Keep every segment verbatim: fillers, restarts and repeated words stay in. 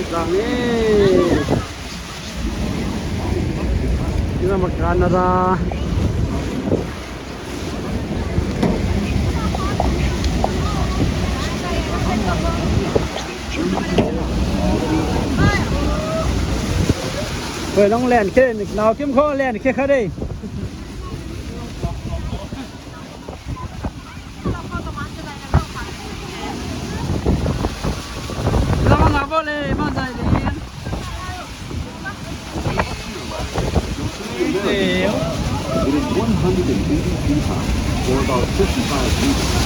Zang e. Ina makan na ra. Hoi, nong len khe, nau Kim kho len khe kha dei. Lamang a bole, ma zai le. It is one hundred and eighty feet high, or about fifty-five meters.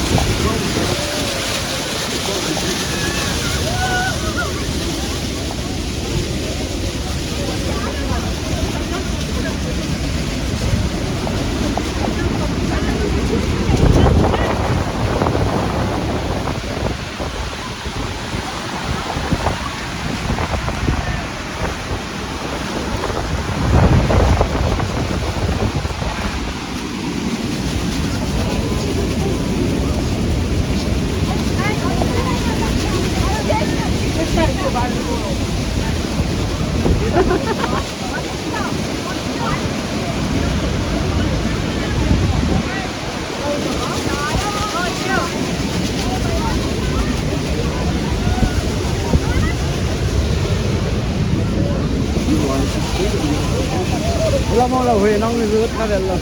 Lamang lo hei nong zut na vel lo.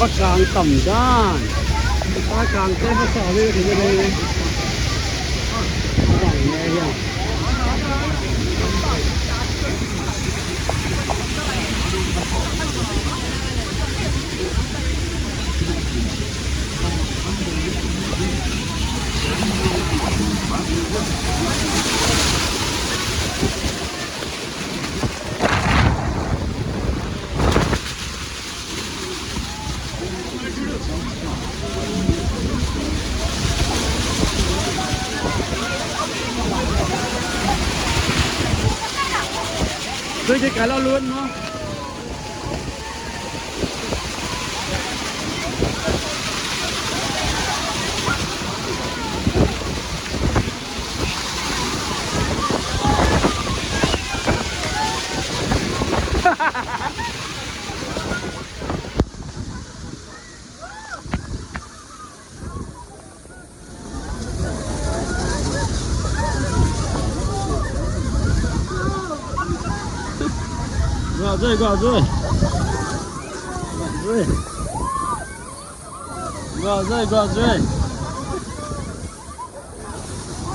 Bakang tam dan. Bakang te ba sa le ni ni. Bakang ne ya. Tui kik ka lo lun maw? Gah zui, gah zui. Gah zui. Go, Zoi, go, Zoi.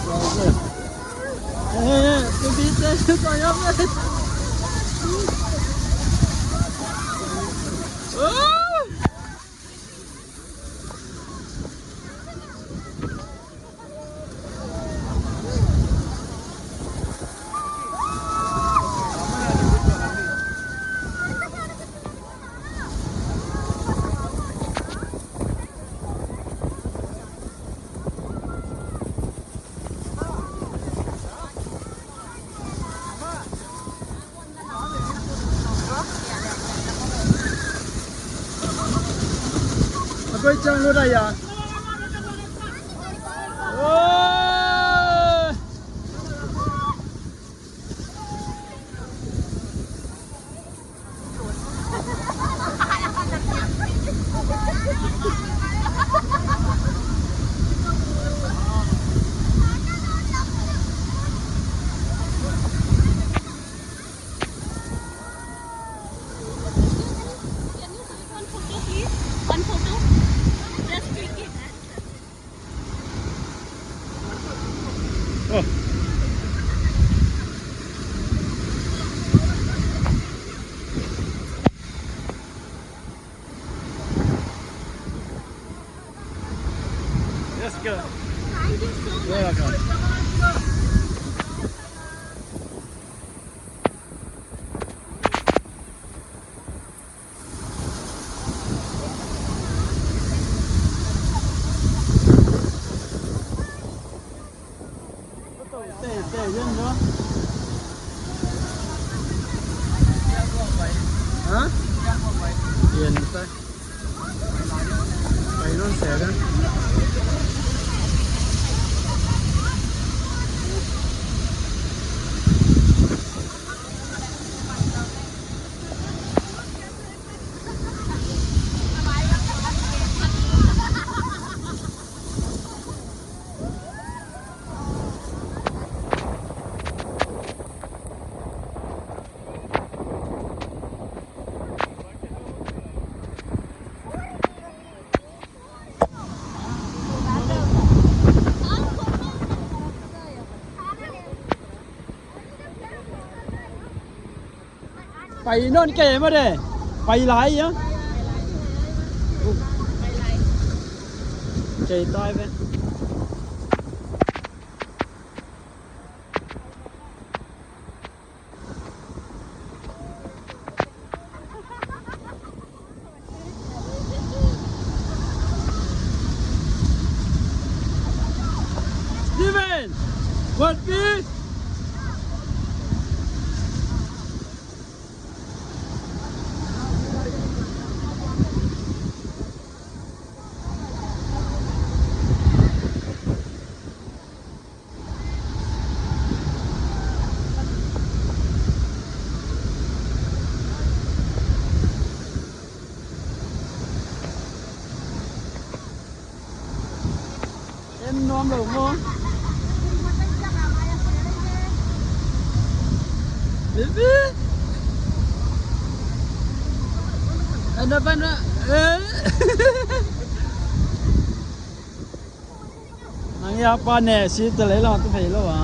Go, Zoi. Hey, hey, hey, tu bisa tu sayang, eh. Ah! A koi ciang lut a ya. Oi! One photo, please. One photo. Just click it. Oh. Let's go. Thank you so much. You're welcome. Ha? Yan, ta. Pai nawn se dan. Pai nawn kei mah de. Pai lai a. Kei tai ve. Steven! Kuat pi! En nuam lo maw? Baby! En na pan na. Eh! Nang ya pa ne si te lei lo, tu thei lo a.